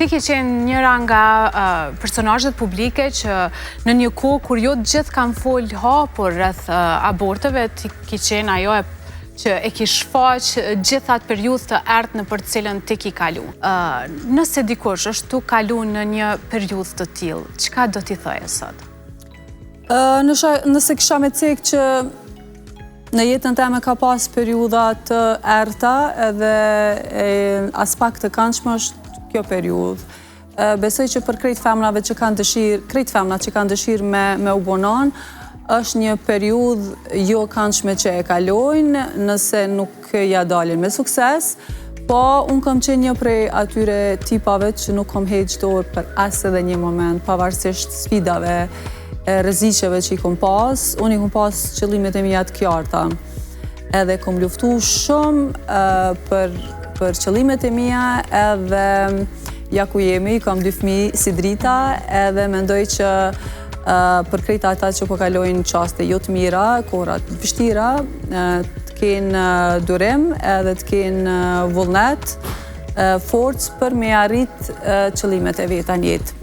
Ti ke qenë njëra nga personazhet publike që në një kohë kur jo të gjithë kanë folë hapur rreth aborteve, ti ke qenë ajo e që e ki shfaq gjithë atë periudhë të errët nëpër cilën ti ki kalu. Nëse dikush është tu kalu në një periudhë të tillë, çka do t'i thoje sot? Nëse kisha me cek që në jetën teme ka pas periudha të errta edhe aspak të këndshme është kjo periudhë. Besoj që për krejt femrave që kanë dëshirë, krejt femrat që kanë dëshirë me, me u bo nanë, është një periudhë jo këndshme që e kalojnë, nëse nuk ja dalin me sukses, po unë kam qenë një prej atyre tipave që nuk kam heq dorë për as edhe një moment, pavarësisht sfidave, e rreziqeve që i kom pas, unë i kom pas qëllimet e mia të qarta. Edhe kom luftu shumë për, për qëllimet e mia edhe ja ku jemi, kam dy fëmijë si drita edhe mendoj që për krejt ata që po kalojnë çaste jo të mira, kohëra të vështira, të kenë durim edhe të kenë vullnet, forcë për me arrit qëllimet e veta në jetë.